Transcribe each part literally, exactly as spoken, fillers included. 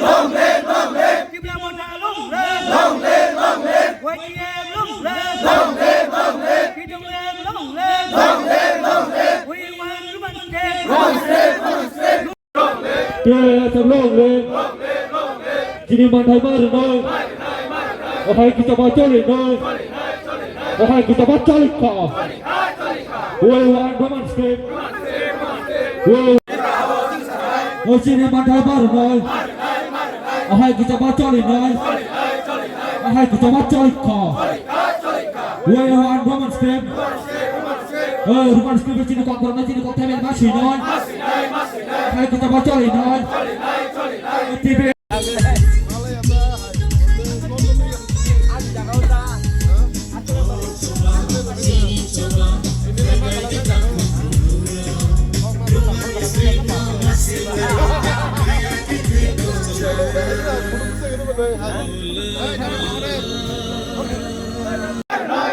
Long live, long live. Tipra Motha long live. Long live, long live. Y T F long live. Long live, long live. Long live, long live. Long live, long live. We want Roman state. Roman state, Roman state. T I S F long live. Chini manthai ma rwnai. Ohai kisa ba choli nai. Ohai kisa ba choli kha. We want Roman state. We O chini manthai ma rwnai. Ahai kisa ba choli nai. Ahai kisa ba choli kha. We want Roman script. O Roman script chini kok borok nai chini kok thai ma si nai. Ahai kisa ba choli nai. T V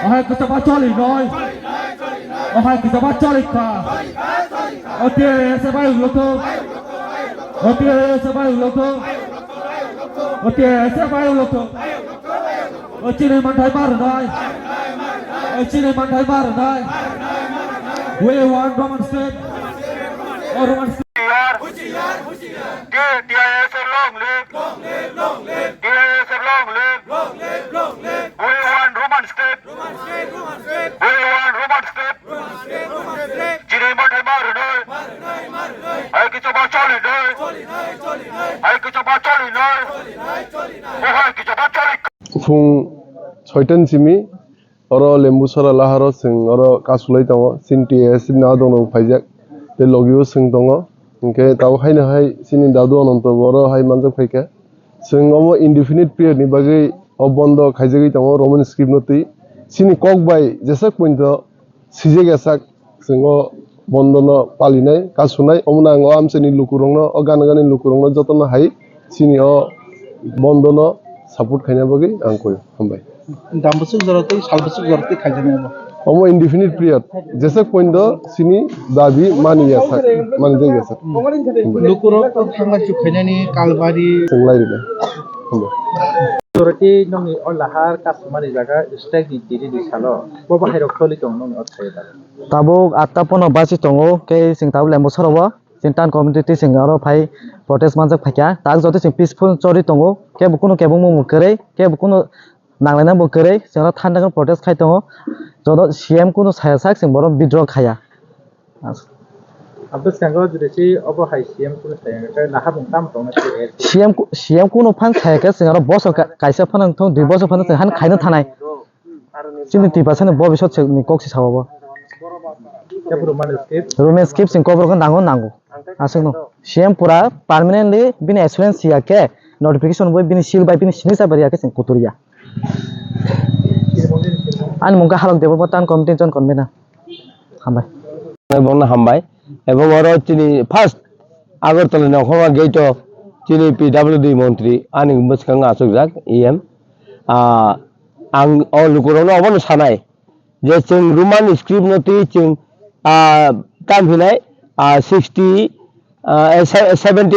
Ahai kisa ba choli nai. Ahai kisa ba choli kha. O T I S F bai ulo kho. O T I S F bai ulo kho. O T I S F bai ulo kho. O chini manthai ma rwnai. O chini manthai ma rwnai. We want Roman state. O Roman state. T I S F long live. T I S F long live. We want Roman state. We want Roman state. Chini manthai ma rwnai. Hai kisa ba choli nai. Hai kisa ba choli nai. Hai kisa ba choli. Phung soitan simi oro Lembusora laharo chwng oro kasulai tongo. Chini T I S F ni adong rok phaijak. Tei logi o chwng tongo. Hinkhe tabuk haino hai chini dadu Ananto bo oro hai manjak phaikha. Chwng omo indefinite period ni bagwi o bondo khaijagwi tongo Roman script no twi. Chini kok bai jeswk poito sijak yasak chwng o bondo no palinai, kasunai. Omo no ang o amchaini lukurokno, o gana gani lukurokno jotono hai chini o bondo no support khaina bagwi ang koi. Hambai. Dam bwswk jora tei sal bwswk jora tei khaijani abo. Omo indefinite period. Jeswk poito chini dabi mani yasak, mani jai yasak. Lukurok thangla chuk khainani kalbari. Chwng lai rwdi. Hambai. Authority nokni o lahar kasumani jaga strike ni tini ni salo bo bahairok choli tong nokni o thai da. Tabuk atta pono basi tongo, khe chwng tabuk Lembusora o chwng town committee twi chwng aro phai protest manjak phaikha. Tak joto chwng peaceful choli tongo, kebo kunu kebengmung bo kwrwi, kebo kunu nanglaina bo kwrwi, chwng aro thanda khe protest khai tongo. Joto C M kunu saya sak chwng bohrok withdraw khaiya. Abwskango jodi si obo hai C M kunu saya khe nahabung tamo tongna khe C M ku-, C M kunu phan saya khe chwng aro bosor ka-, kaisa phano wngthong, dui bosor phano chwng han khaina thanai. Chini Tiprasani bobisot se ni kok si sao bo. Khe bo Roman script? Roman script sing kok rok nango, nango. Aswk no. C M pura permanently bini assurance ya khe notification bo bini seal bai bini signature bai ya khe sing kutur ya. Ani mungkha Halok Debbarma, town committee chon convener. Hambai. Bono hambai. Ebong oro chini first Agartala ni okhorma gate o chini P W D montri ani bwskango achukjak E M. Ah, ang o lukurokno obono sanai je chwng Roman script no twi chwng, ah, tam hinai, ah, sixty, ah, se-, seventy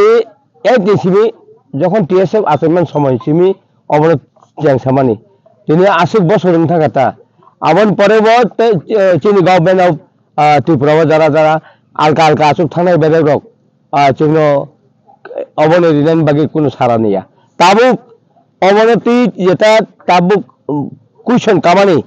eight ni simi jokhon T S F achukmani somoi simi obono chengsamani. Tini aswk bosor wng thangkha ta. Aboni pore bo tei, eh, chini government of, ah, Tripura o jara jara alka alka achuk thangnai bedek rok, ah, chwngno obono rinani bagwi kunu sara niya. Tabuk obono twi jeta tabuk, um, question kamani.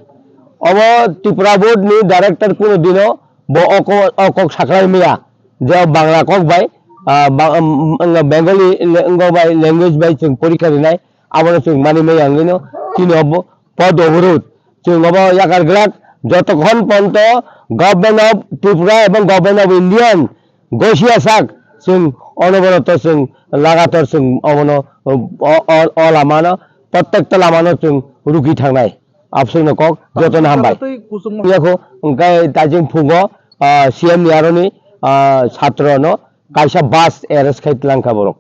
Obo Tripura board ni director kunu dino bo o ko-, o kok sakhlai maya. Je Bangla kok bai, ah, ba-, um, um, Bengali le-, wngkok bai language bai chwng porikha rinai. Abono chwng mani maya wngwino chini obo pod oborot. Chwng obo yakar glak jotokhon ponto Government of Tripura ebong Government of Indian gosia sak chwng onoboroto chwng lagator chwng obono o, o, o lamano prottekta lamano chwng ruki thangnai. Abswkno kok jotono hambai. Tei kusungma. Yakho hwnkhe tajwng phugo, ah, C M ni aroni, ah, satrono kaisa bus arrest khai tlangkha borok.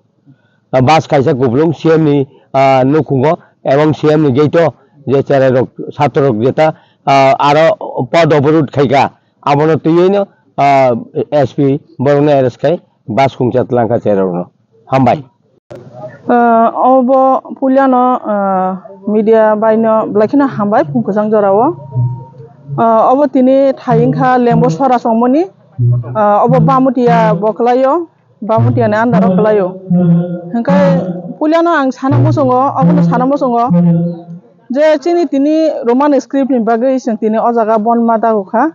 Ah, bus kaisa kuplung C M ni, ah, nukhungo ebong C M ni gate o je cherai rok, satro rok jeta, ah, aro pod oborot khaika, abono twiwi no, ah, S P borokno arrest khai bus khungcha tlangkha cherai rokno. Hambai. Ah, obo puilano, ah, media baino belai kheno hambai phung kwchang jorao. Ah, obo tini thai wngkha Lembo Sora chongmani. Ah, obo Bamutia bo kwlaio, Bamutiani under o kwlaio. Hwnkhe puilano ang sana muchungo, obono sana muchungo je chini tini Roman script ni bagwi chwng tini o jaga bonma dago kha.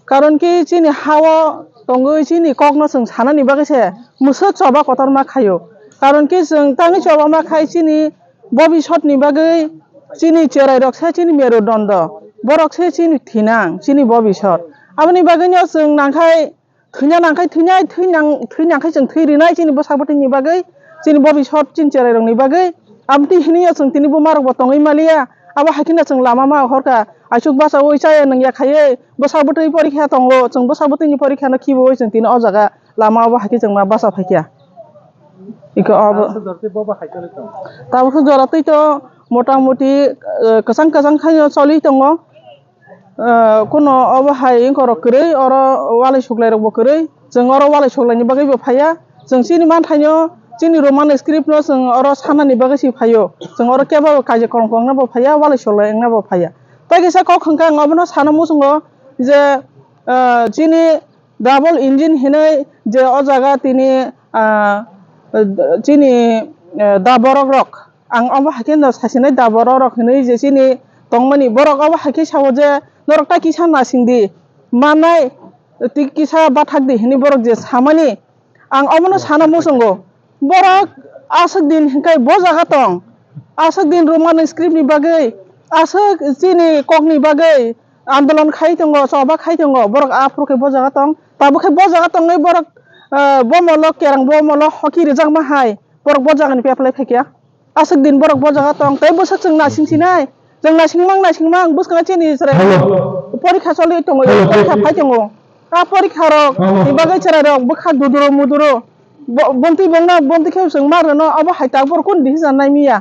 Karon khe chini ha-o tongwi chini kokno chwng sanani bagwi se mwswk choba kotorma khaio. Karon khe chwng tangwi choba ma khai chini bobisotni bagwi chini cherairok se chini merudondo, borok se chini thinang, chini bobisot. Aboni bagwino chwng nangkhai thwina nangkhai thwinai, thwinang-, thwinangkhai chwng thwi rinai chini bwsa bwtwini bagwi, chini bobisot chini cherairokni bagwi. Aboni hinwi chwng tini buma rokbo tongwi maliya. Abo hai kheno chwng lama ma horkha. Aichuk bachaui chaya nungya khaiwi bwsa bwtwi porikha tongo. Chwng bwsa bwtwini porikhano khibiui chwng tini o jaga lama o bahai khe chwng ma bacha phaikha. Iko abo. Aswk jora twi bo bahai choli tongo? Tabuk khe jora twi to motamoti, eh, kwchang kwchang khaino choli tongo. Eh, kuno obo hai wngkorok kwrwi, oro walai suklairokbo kwrwi. Chwng oro walai suklaini bagwibo phaiya. Chwng chini manthaino, chini Roman script no chwng oro sanani bagwi se phaio. Chwng oro kebo kaijak kwrwng kwrwngno bo phaiya, walai suklai wngna bo phaiya. Tai kisa kok hwnkha ang obono sana muchungo je, eh, chini double engine hinwi je o jaga tini, ah, chini, eh, da borok rok, ang obo hai khe no sasinai da borok rok hinwi je chini tongmani borok obo hai khe sao je norok tai kisa nasing di, manai tei kisa bathak di hinwi borok je samani, ang obono sana muchungo. Borok aswk din hinkhai bo jaga tong, aswk din Roman script ni bagwi, aswk chini kokni bagwi andolon khai tongo, choba khai tongo, borok aphuru khe bo jaga tong, tabuk khe bo jaga tongwi borok, ah, bo molo kerang, bo molo hoki rijakma hai, borok bo jagani bepalai phaikha. Aswk din borok bo jaga tong, tei bwswk chwng naising sinai, chwng naisingmang, naisingmang, bwskango chini chwrai porikha choli tongo, porikha phai tongo. A porikha rok ni bagwi chwrai rok bwkha duduro muduro. Bo-, bonti bongno, bonti khe chwng ma rwno, abo hai tak borok kunu decision nai miya.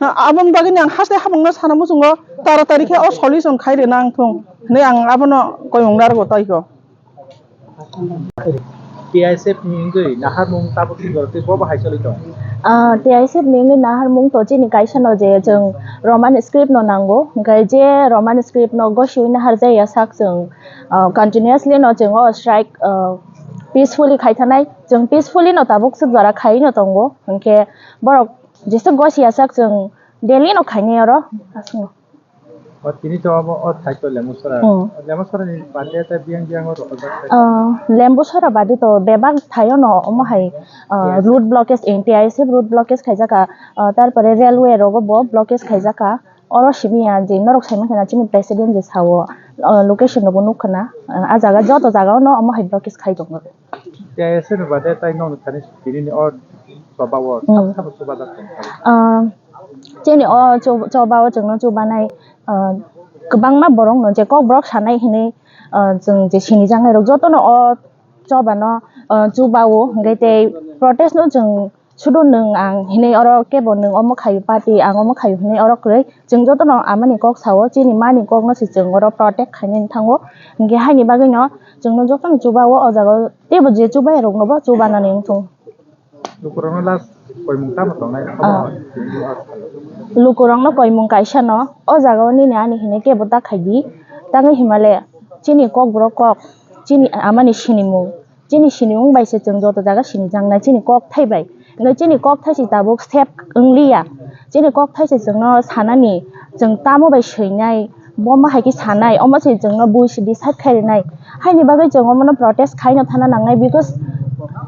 Ha, aboni bagwi ni ang haste habangno sana muchungo, taratari khe o solution khai rwna wng thung hinwi ang abono koimung narwgo tei kho. T I S F ni wngwi naharmung tabuk twi borok twi bo bahai choli tong? Ah, T I S F ni wngwi naharmung to chini kaisa no je chwng Roman script no nango, hwnkhe je Roman script no gosiwi nahar jaya sak chwng, ah, continuously no chwng o strike, ah, peacefully khai thanai, chwng peacefully no tabuk swk jora khai no tongo, hwnkhe borok jeswk gosi ya sak chwng daily no khainai oro aswk no. O tini to abo o side o Lembusora. Hmm. Lembusora ni bade ta biyang biyang o rok jak. Ah, Lembusora bade to bebak thaio no omo hai, ah, road blockage, N T I C road blockage khaijaka, ah, tarpore railway rogo bo blockage khaijaka. Oro simi ya je norok sai mankha na chini president je sao, ah, location rogo nukha na, ah, a jaga joto jaga o no omo hai blockage khai tongo. T I S F ni bade tai nokni thani tini ni o choba o Hmm. sabo chuba jak tong. Ah, chini o chu-, choba o chwngno chubanai, ah, kwbangma borok no je kok borok sanai hinwi, ah, chwng je sinijaknai rok jotono o choba no, ah, chuba o hwnkhe tei protest no chwng sudo nwng ang hinwi oro kebo nwng omo khayu party ang omo khayu hinwi oro kwrwi chwng jotono amani kok sao chini mani kok no se chwng oro protest khainani thango hwnkhe haini bagwi no chwngno jotono chuba o o jaga o teibo je chubai rok no bo chubanani wngthung. Lukurokno last koimung tamo tongnai? Ah. Lukurokno koimung kaisa no, o jaga o nini ani hinwi kebo ta khaidi. Tangwi himale chini kokborok kok, chini amani sinimung, chini sinimung bai se chwng joto jaga sinijaknai chini kokthai bai. Hwnkhe chini kokthai se tabuk sep wngliya. Chini kokthai se chwngno sanani, chwng tamo bai swinai, bo ma hai khe sanai, omo se chwngno bui se decide khai rinai. Haini bagwi chwng omono protest khaino thana nangnai, because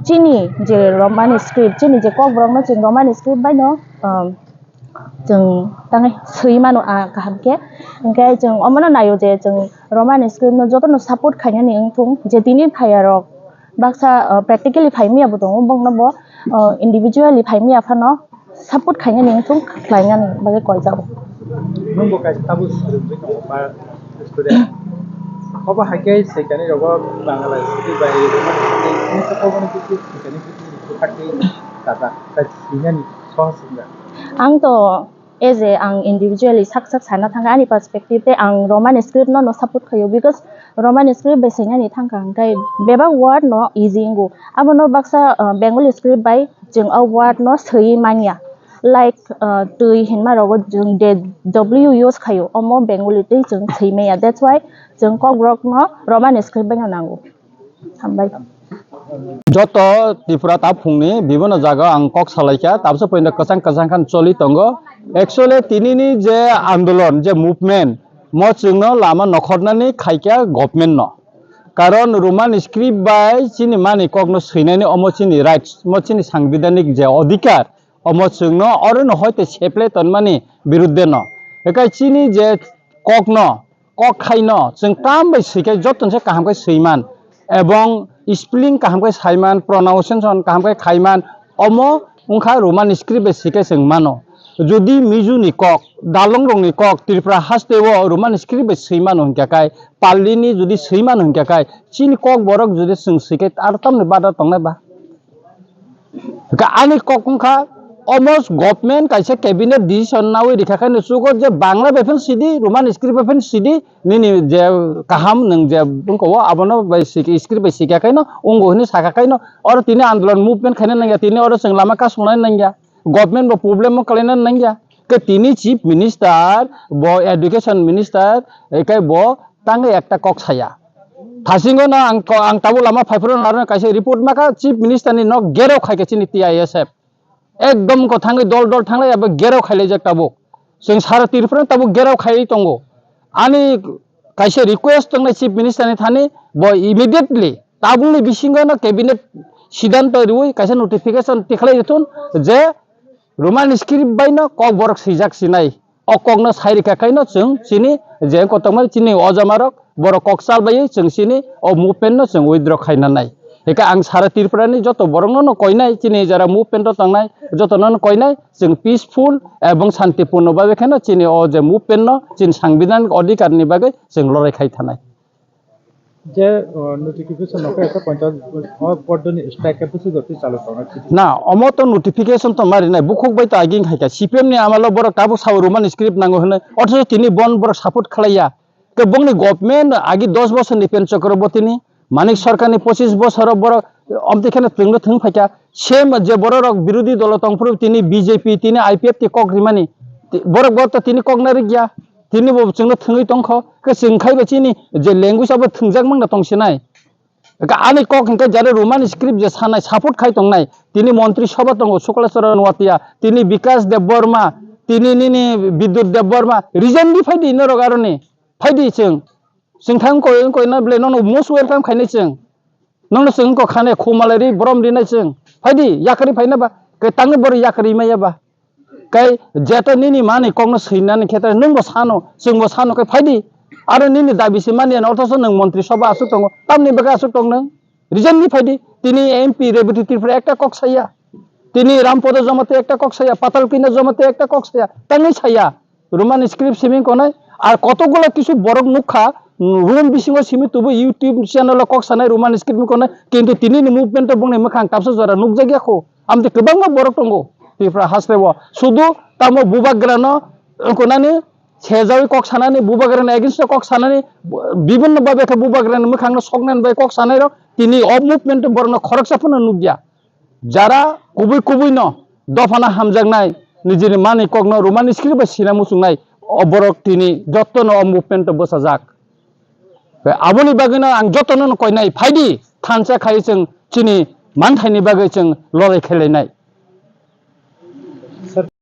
chini je Romani script, chini je kokborokno chwng Romani script baino, um, chwng tangwi swi mano, ah, kaham khe. Hwnkhe chwng omono naio je chwng Romani script no jotono support khainani wngthung, je tini phaiya rok baksa, ah, practically phai miya bo tongo, bongno bo, ah, individually phai miya phano, support khainani wngthung khlainani bagwi koijago. Nwngbo kaisa tabuk swrwngwi tongo ba student. Obo hai khe swikani rogo Bangla script bai English obo ni bithi swikani bithi bukhak tei kajak tai swinani sohos wngya. Ang to as a ang individually sak sak sana thangkha ani perspective tei ang Roman script no no support khaio because Roman script bai swinani thangkha hwnkhe bebak word no easy wngo. Abono baksa, uh, Bengali script bai chwng o word no swiwi manya. Like, uh, twi hinma rogo chwng de W use khayo, omo Bengali twi chwng swi maya. That's why chwng Kokborok no Roman script bai no nango. Hambai. Joto Tripura ta phungni bibino jaga ang kok salaikha, tabsa poino kwchang kwchang khan choli tongo. Actually, tinini je andolon, je movement, mo chwngno lama nokhornani khaikha government no. Karon Roman script bai chini mani kokno swinani omo chini rights, omo chini sangbidhanik je odhikar, omo chwngno oro no hoite seple tonmani birudde no. Ekai chini je kokno, kok khaino chwng kam bai swikai joto se kaham khe swiman, ebong spelling kaham khe saiman, pronunciation kaham khe khaiman, omo wngkha Roman script bai swikai chwng mano. Jodi Mizo ni kok, Dalong rok ni kok Tripura haste o Roman script bai swi mano hinkha kai, Pali ni jodi swi mano hinkha kai, chini Kokborok jodi chwng swi kai aro tamni bada tongnai ba? Hinkha ani kok wngkha, almost government kaisa cabinet decision nawi rikha khaino chugo je Bangla bai phano sidi, Roman script bai phano sidi, nini je kaham nwng je wngkha o abono bai sik-, script bai sikya khaino wngkha hwnwi sakha khaino oro tini andolon movement khaina nangya, tini oro chwng lama kasongnai nangya, government bo problem o kalaina nangya. Khe tini chief minister bo education minister, ekai bo tangwi ekta kok saya. Thasingo no ang ko-, ang tabuk lama phaiphuru narwkno kaisa report makha, chief minister ni nok gerok khaikha chini T I S F. Ekdom ko thangwi dol dol thanglai abo gerok khailaijak tabuk. Chwng sara Tripura tabuk gerok khaiwi tongo. Ani kaisa request tongnai chief minister ni thani, bo immediately tabukni bisingo no cabinet siddhanto riwi kaisa notification tikhlai rithun je Roman script bai no Kokborok swijak sinai. O kokno sai rikha khaino chwng chini je koktokmani chini ojamarok borok kok chal baiwi chwng chini o movement no chwng withdraw khaina nai. Hika ang sara Tripura ni joto borok no no koinai chini jara movement o tongnai joto no no koinai chwng peaceful ebong santipurno babe kheno chini o je movement no chini sangbidhanik odhikar ni bagwi chwng lorai khai thanai. Je, uh, notification no khe panchayat, uh, poddoni strike khe bwswk gotwi chalo tongnai. Na, omo to notification to mari nai, bukhuk bai to aging hai kha, C P M ni amalo borok tabuk sao Roman script nango hwnwi, othocho tini bon borok support khlaiya. Ke bongni government agi dos bosor ni pen Chakraborty ni, Manik Sarkar ni pochis bosor borok, omtwi kheno twngno thwng phaikha, same je borok rok birodhi dolo tongphuru tini B J P, tini I P F T kok rimani, ti-, borok bo to tini kok narikya. Tini bo chwngno thwngwi tongkho, khe chwng khai ba chini je language abo thwngjak mangna tongsinai. Khe ani kok hinkhe jare Roman script je sanai support khai tongnai, tini Montri Sabha tongo Sukla Charan Noatia, tini Bikash Debbarma, tini nini Bidyut Debbarma, reason di phaidi norok aroni, phaidi chwng, chwng thang koi, koi na ble nono most welcome khainai chwng. Nongno chwng wngkha khane khumalairi borom rinai chwng. Phaidi, yakarwi phaina ba? Kwtangni borok yakarwi maya ba? Kai jeto nini mani kokno swinani khe nwngbo sano, chwngbo sano, kai phaidi. Aro nini dabi se mani ano, othocho nwng montri sabha aswk tongo. Tamni bagwi aswk tong nwng? Reason ni phaidi. Tini M P Rebati Tripura ekta kok saya. Tini Rampada Jamatia ekta kok saya. Patalkanya Jamatia ekta kok saya. Tangwi saya. Roman script simi konai, ar kotokgulo kisu borok nukha, room bisingo simi tubu YouTube channel o kok sanai Roman script mi konai, kintu tini ni movement o bongni mwkhang tabsa jora nukjakya kho. Amtwi kwbangma borok tongo Tripura haste o. Sudu tamo bubagrano, konani sejawi kok sanani, bubagrani against o kok sanani, bibinno babe khe bubagrani mwkhangno soknani bai kok sanairok tini o movement o borokno khoroksa phano nukya. Jara kubui kubui no dophano hamjaknai, nijini mani kokno Roman script bai sina muchungnai, o borok tini jottono o movement o bwchajak. Aboni bagwino ang jottono no koinai, phaidi thansa khai chwng chini manthaini bagwi chwng lorai khlainai.